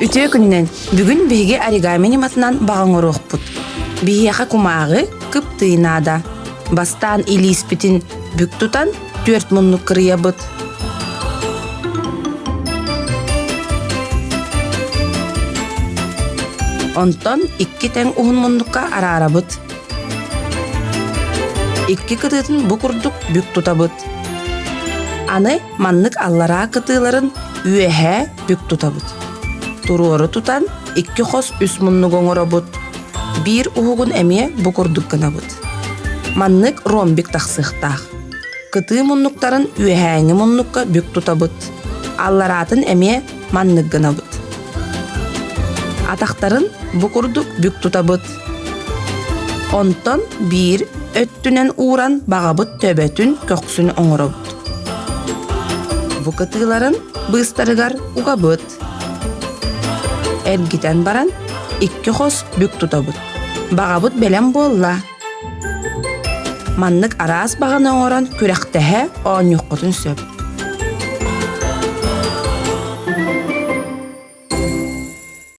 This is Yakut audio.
Үтүө күнүнэн! Бүгүн биһиги оригами ньыматынан баҕа оҥоруохпут. Биһиэхэ кумааҕы, кыптыый наада. Бастаан илииспитин бүк тутан түөрт муннук кырыйабыт. Онтон икки тэҥ уһун муннукка араарабыт. Икки кытыытын бу курдук бүк тутабыт. Аны маннык аллараа кытыыларын үөһээ бүк тутабыт. Туруору тутан икки хос үс муннугу оҥоробут. Биир уһугун эмиэ бу курдук гынабыт. Маннык ромбик тахсыахтаах. Кытыы муннуктарын үөһээҥҥи муннукка бүк тутабыт. Аллараатын эмиэ маннык гынабыт. Атахтарын бу курдук бүк тутабыт. Онтон биир өттүнэн ууран баҕабыт төбөтүн көхсүн оҥоробут. Бу кытыыларын быыстарыгар угабыт. Эргитэн баран икки хос бүк тутабыт. Баҕабыт бэлэм буолла. Маннык араас баҕаны оҥорон күрэхтэһэ оонньуоххутун сөп.